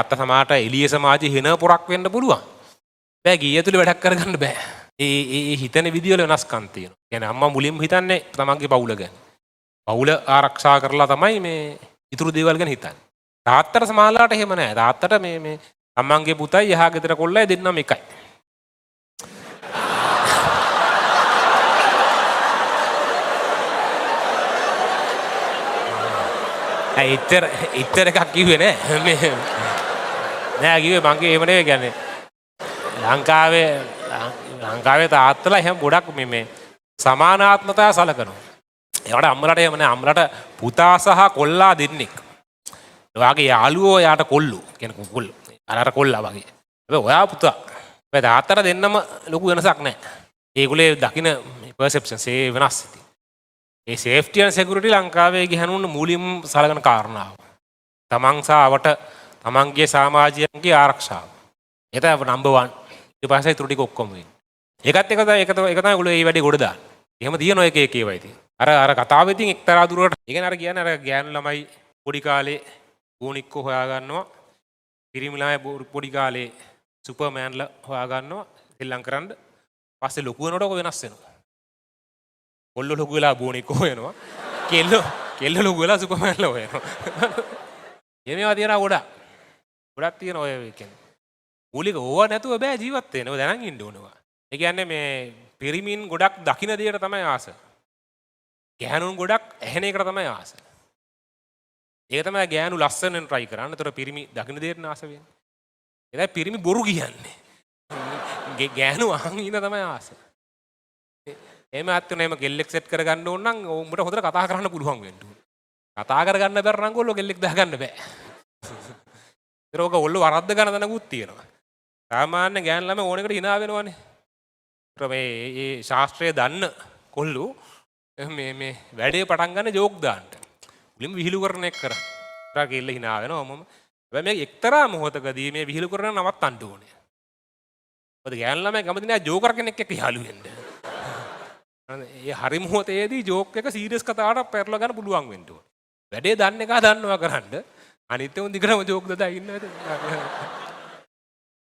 තාත්තා සමහරට එළිය සමාජයේ හින පොරක් වෙන්න පුළුවන්. බෑ, ගිය ඇතුලේ වැඩක් කරගන්න බෑ. ඒ ඒ ඒ හිතන විදිය වල වෙනස්කම් තියෙනවා. කියන්නේ අම්මා මුලින්ම හිතන්නේ තමන්ගේ පවුල ගැන. පවුල ආරක්ෂා කරලා තමයි මේ ඉතුරු දේවල් ගැන හිතන්නේ. තාත්තට සමහරලාට එහෙම නෑ. තාත්තට මේ මේ තමන්ගේ පුතයි එහා ගෙදර කොල්ලයි දෙන්නම එකයි. ඇයි ඉතර ඉතර එකක් කිව්වේ නෑ. මේ නෑ කිව්වේ මං කිව්වේ එහෙම නෙවෙයි. කියන්නේ ලංකාවේ ලංකාවේ තාත්තලා එහෙම ගොඩක් මේ මේ සමානාත්මතාව සලකනවා. ඒවට අම්මලාට එහෙම නෑ. අම්මලාට පුතා සහ කොල්ලා දෙන්නෙක්. ඔයාගේ යාළුවෝ එයාට කොල්ලෝ. කියන්නේ කොල්ලෝ. අර අර කොල්ලා වගේ. හැබැයි ඔයා පුතා. හැබැයි තාත්තට දෙන්නම ලොකු වෙනසක් නෑ. ඒගොල්ලේ දකින පර්සෙප්ෂන්ස් ඒ වෙනස් ඉතින්. ඒ සේෆ්ටි ඇන්ඩ් සිකියුරිටි ලංකාවේ ගැහණුන් මුලින්ම සලකන කාරණාව. තමන් සහ අවට තමන්ගේ සමාජයන්ගේ ආරක්ෂාව. ඒක තමයි නම්බර් 1. ඊට පස්සේ ඉතුරු ටික ඔක්කොම වෙන්නේ. ඒකත් එක තමයි, ඒක තමයි, ඒක තමයි ඔයගොල්ලෝ මේ වැඩේ ගොඩ දාන්නේ. එහෙම තියෙන ඔය එක එක ඒවා ඉතින්. අර අර කතාවේ ඉතින් එක්තරා දුරකට ඒ කියන්නේ අර කියන්නේ අර ගෑනු ළමයි පොඩි කාලේ ගෝනික්කෝ හොයා ගන්නවා. පිරිමි ළමයි පොඩි කාලේ සුපර්මෑන්ලා හොයා ගන්නවා සෙල්ලම් කරන්න. පස්සේ ලොකු වෙනකොට ඔක වෙනස් වෙනවා. කොල්ලෝ ලොකු වෙලා බෝනික්කෝ හොයනවා. කෙල්ලෝ කෙල්ලෝ ලොකු වෙලා සුපර්මෑන්ලා හොයනවා. එහෙම ඒවා තියෙනවා ගොඩක්. ගොඩක් තියෙනවා ඔය කියන්නේ. මූලික ඕවා නැතුව බෑ ජීවත් වෙන්න. ඔය දැනන් ඉන්න ඕනවා. ඒ කියන්නේ මේ පිරිමින් ගොඩක් දකින්න දෙයට තමයි ආස. ගැහණුන් ගොඩක් ඇහෙන එකට තමයි ආස. ඒක තමයි ගෑනු ලස්සනෙන් try කරන්නේ. ඒතර පිරිමි දකින්න දෙයට ආස වෙන්නේ. ඒ තමයි පිරිමි බොරු කියන්නේ. ගෑනු අහන් ඉන්න තමයි ආස. එහෙම අත් වෙන එහෙම කෙල්ලෙක් සෙට් කරගන්න ඕන නම් උඹට හොඳට කතා කරන්න පුළුවන් වෙන්න ඕන. කතා කරගන්න බැරි නම් ඔල්ලෝ කෙල්ලෙක් දාගන්න බෑ. ඒතර ඔක ඔල්ලෝ වරද්ද ගන්න තැනකුත් තියෙනවා. සාමාන්‍ය ගෑනු ළමයි ඕන එකට හිනා වෙනවනේ. ඒතර මේ ඒ ශාස්ත්‍රය දන්න කොල්ලෝ මේ මේ වැඩේ පටන් ගන්න ජෝක් දාන්න. මුලින්ම විහිළු කරන එක කරා. ඒතර කෙල්ල හිනා වෙනවා ඔහොමම. හැබැයි මේ එක්තරා මොහොතකදී මේ විහිළු කරන නවත්තන්න ඕනේ. මොකද ගෑනු ළමයි කැමති නෑ ජෝකර් කෙනෙක් එක්ක යාළු වෙන්න. ඒ හරි මොහොතේදී ජෝක් එක සීරියස් කතාවට පෙරලා ගන්න පුළුවන් වෙන්න ඕනේ. වැඩේ දන්න එක දන්නවා කරන්න. අනිත් උන් දිගටම ජෝක් දදා ඉන්නවා ඉතින්.